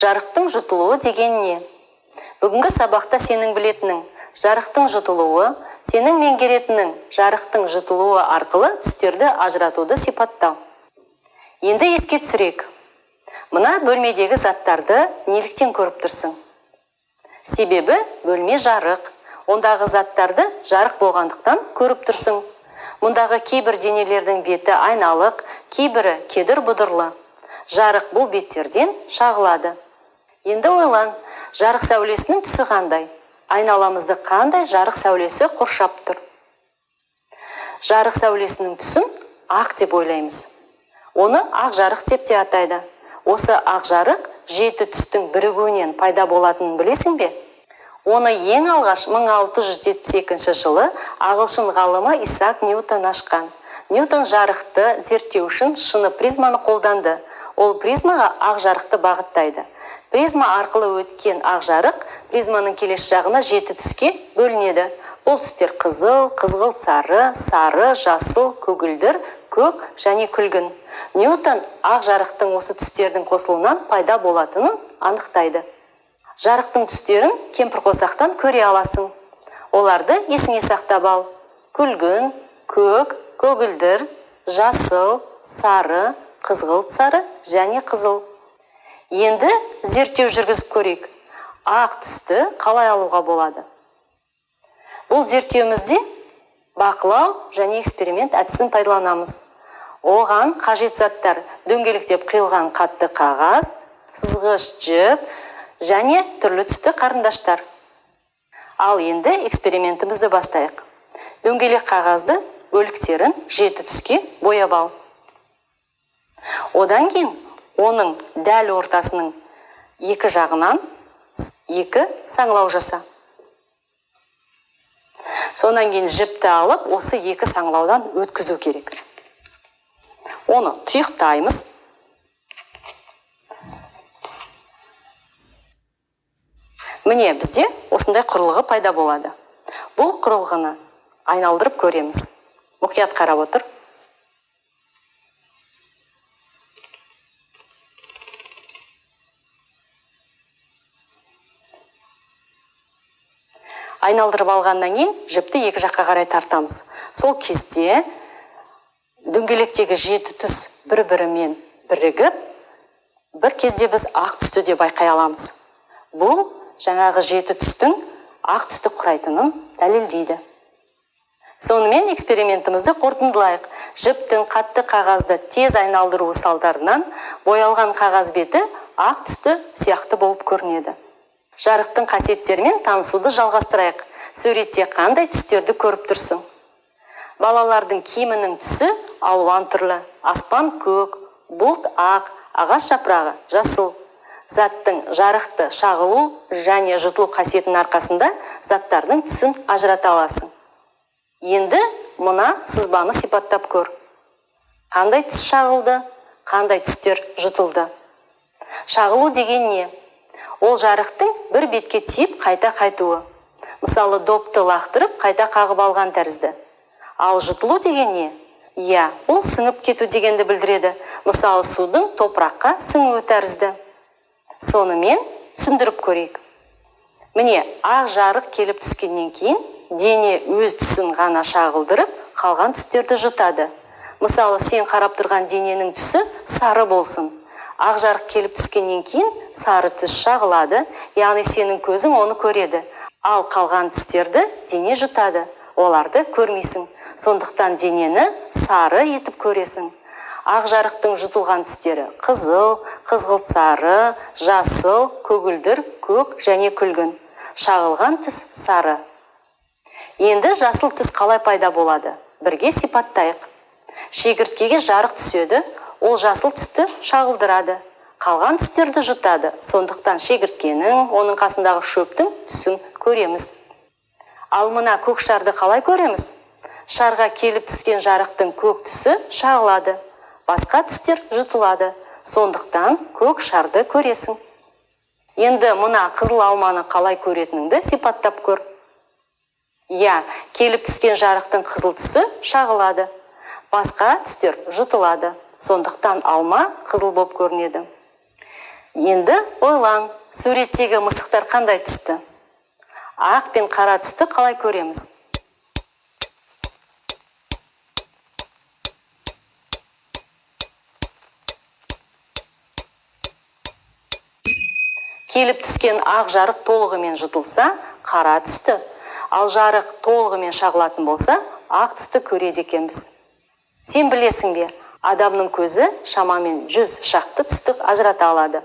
Жарықтың жұтылуы деген не? Бүгінгі сабақта сенің білетінің жарықтың жұтылуы, сенің меңгеретінің жарықтың жұтылуы арқылы түстерді ажыратуды сипаттау. Енді еске түсірейік. Мына бөлмедегі заттарды неліктен көріп тұрсың? Себебі бөлме жарық. Ондағы заттарды жарық болғандықтан көріп тұрсың. Мұндағы кейбір денелердің беті айналық, кейбірі кедір-бұдырлы. Жарық бұл беттерден шағылады. Енді ойлан, жарық сәулесінің түсі қандай? Айналамызды қандай жарық сәулесі қоршап тұр? Жарық сәулесінің түсін ақ деп ойлаймыз. Оны ақ жарық деп те атайды. Осы ақ жарық жеті түстің бірігуінен пайда болатынын білесің бе? Оны ең алғаш 1672 жылы ағылшын ғалымы Исаак Ньютон ашқан. Ньютон жарықты зерттеу үшін шыны призманы қолданды. Ол призмаға ақ жарықты бағыттайды. Призма арқылы өткен ақ жарық призманың келесі жағына жеті түске бөлінеді. Бұл түстер қызыл, қызғылт сары, сары, жасыл, көгілдір, көк және күлгін. Ньютон ақ жарықтың осы түстердің қосылуынан пайда болатынын анықтайды. Жарықтың түстерін кемпірқосақтан көре аласың. Оларды есіңе сақтап ал. Күлгін, көк, көгілдір, жасыл, сары, қызғылт сары және қызыл. Енді зерттеу жүргізіп көрейік. Ақ түсті қалай алуға болады? Бұл зерттеуімізде бақылау және эксперимент әдісін пайдаланамыз. Оған қажет заттар: дөңгелектеп қиылған қатты қағаз, сызғыш жіп және түрлі түсті қарындаштар. Ал енді экспериментімізді бастайық. Дөңгелек қағазды бөліктерін жеті түске бояп ал. Одан кейін оның дәл ортасының екі жағынан екі саңылау жаса. Содан кейін жіпті алып, осы екі саңылаудан өткізу керек. Оны тұйықтаймыз. Міне, бізде осындай құрылғы пайда болады. Бұл құрылғыны айналдырып көреміз. Мұқият қарап отыр. Айналдырып алғаннан кейін жіпті екі жаққа қарай тартамыз. Сол кезде дөңгелектегі жеті түс бір-бірімен бірігіп, бір кезде біз ақ түсті де байқай аламыз. Бұл жаңағы жеті түстің ақ түсті құрайтынын дәлелдейді. Сонымен экспериментімізді қорытындылайық. Жіптің қатты қағазды тез айналдыруы салдарынан боялған қағаз беті ақ түсті сияқты болып көрінеді. Жарықтың қасиеттерімен танысуды жалғастырайық. Суретте қандай түстерді көріп тұрсың? Балалардың киімінің түсі алуан түрлі. Аспан көк, бұлт ақ, ағаш жапырағы жасыл. Заттың жарықты шағылу және жұтылу қасиетінің арқасында заттардың түсін ажырата аласың. Енді мына сызбаны сипаттап көр. Қандай түс шағылды, қандай түстер жұтылды? Шағылу деген не? Ол жарықтың бір бетке тиіп қайта қайтуы. Мысалы, допты лақтырып қайта қағып алған тәрізді. Ал жұтылу деген не? Иә, ол сіңіп кету дегенді білдіреді. Мысалы, судың топыраққа сіңуі тәрізді. Сонымен түсіндіріп көрейік. Міне, ақ жарық келіп түскеннен кейін дене өз түсін ғана шағылдырып, қалған түстерді жұтады. Мысалы, сен қарап тұрған дененің түсі сары болсын. Ақ жарық келіп түскеннен кейін сары түс шағылады, яғни сенің көзің оны көреді. Ал қалған түстерді дене жұтады, оларды көрмейсің. Сондықтан денені сары етіп көресің. Ақ жарықтың жұтылған түстері қызыл, қызғылт сары, жасыл, көгілдір, көк және күлгін. Шағылған түс сары. Енді жасыл түс қалай пайда болады? Бірге сипаттайық. Шегірткеге жарық түседі, ол жасыл түсті шағылдырады. Қалған түстерді жұтады. Сондықтан шегірткенің, оның қасындағы шөптің түсін көреміз. Ал мына көк шарды қалай көреміз? Шарға келіп түскен жарықтың көк түсі шағылады. Басқа түстер жұтылады. Сондықтан көк шарды көресің. Енді мына қызыл алманы қалай көретініңді сипаттап көр. Иә, келіп түскен жарықтың қызыл түсі шағылады. Басқа түстер жұтылады. Сондықтан алма қызыл болып көрінеді. Енді ойлан, суреттегі мысықтар қандай түсті? Ақ пен қара түсті қалай көреміз? Келіп түскен ақ жарық толығымен жұтылса, қара түсті, ал жарық толығымен шағылатын болса, ақ түсті көреді екенбіз. Сен білесің бе, адамның көзі шамамен 100 шақты түсті ажырата алады.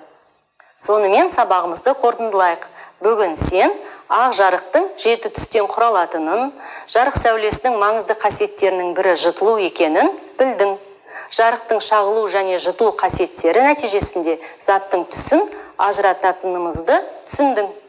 Сонымен, сабағымызды қорытындылайық. Бүгін сен ақ жарықтың жеті түстен құралатынын, жарық сәулесінің маңызды қасиеттерінің бірі жұтылу екенін білдің. Жарықтың шағылу және жұтылу қасиеттері нәтижесінде заттың түсін ажырататынымызды түсіндің.